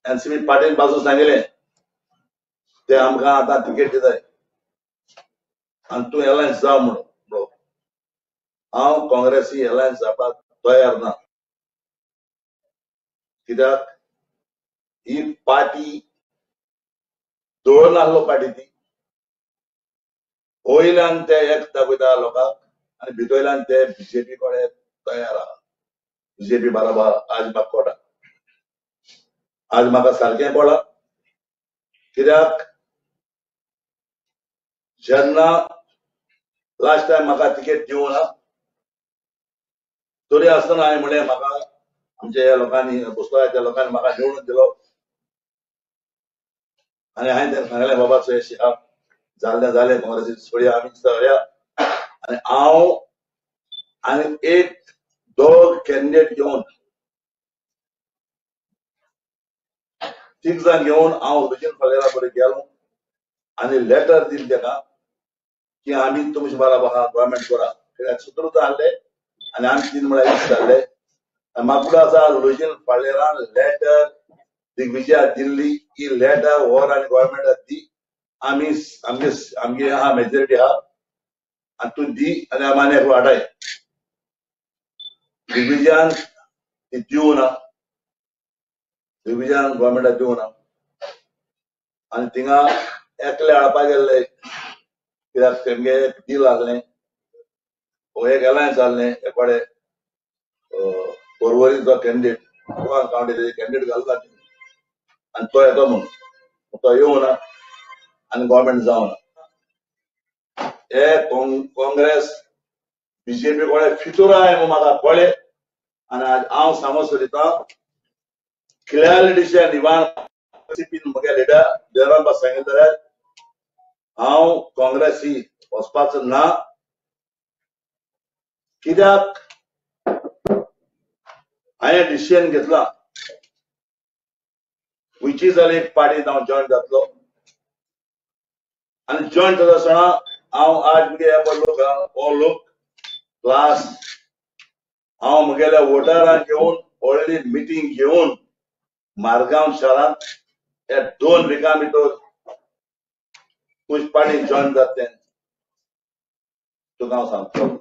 NCP पार्टीन पासून सांगिल्लें ते आमकां आतां तिकेट दिताय आनी तूं एलायन्स जाव म्हणून. हांव काँग्रेसी एलायन्स जावपाक तयार ना. कित्याक ही पार्टी दवरनासलो पार्टी ती वयल्यान ते एक दाखयता लोकांक आनी भितरल्यान ते बीजेपी कडेन तयार आहा. बीजेपी बरोबर आज म्हाका कळटा, आज म्हाका सारकें कळ्ळां. कित्याक जेन्ना लास्ट टायम म्हाका तिकेट दिवंक ना तरी आसतना हांवें म्हणलें म्हाका आमच्या ह्या लोकांनी भोसलाच्या लोकांनी म्हाका निवडून दिलो आनी हांवें तांकां सांगलें बाबा चोय जाल्लें जालें काँग्रेसीक सोडया आमी सगळ्या. आनी हांव आनी एक दोग कॅन्डिडेट घेवन तीग जाण घेवन हांव लुजीन फालेरा कडेन गेलो आनी लेटर दिलें ताका की आमी तुमचे बराबर आहा, गव्हर्मेंट करा. कित्याक सुत्रूच आहले आनी आमी तीन म्हळ्यार एक जाल्ले. आनी म्हाका आसा लुजीन फालेरान लेटर दिग्विजया दिल्ली ही लेटर व्हर आनी गव्हर्मेंटाक दी, आमी आमगे आमगे आहा मेजॉरिटी आहा आनी तूं दी आनी आमी आनी एक वाटाय. दिग्विजयान ती दिवना, दिग्विजयान गव्हर्मेंटाक दिवना आनी थिंगा एकले हाडपाक गेल्ले. कित्याक तेमगे एक डील आहलें, एक एलायन्स आहलें एकोडे पर्वरीचो कॅन्डिडेट गोवा कावंटी कॅन्डिडेट घालता आनी तो येतो म्हणून तो येवना आनी गव्हर्मेंट जावना. हे काँग्रेस बीजेपी कडेन फितूर आहाय म्हूण म्हाका कळ्ळें आनी आज हांव सांगूंक सोदिता क्लियरली डिसिजन इवान म्हगे लिडर देवराम सांगिल्लें जाल्यार हांव काँग्रेसी वचपाचो ना. कित्याक हांवें डिसिजन घेतला खंयची जाल्यार एक पार्टीन हांव जॉयन जातलो आनी जॉयन जाता आसतना हांव आज म्हगे हे लोक हो लोक क्लास हांव म्हगेल्या वोटरांक घेवन व्हडली मिटींग घेवन मारगांव शारांत ह्या 2 विकां भितर खंयची पार्टी जॉयन जातलें तुका हांव सांगतलो.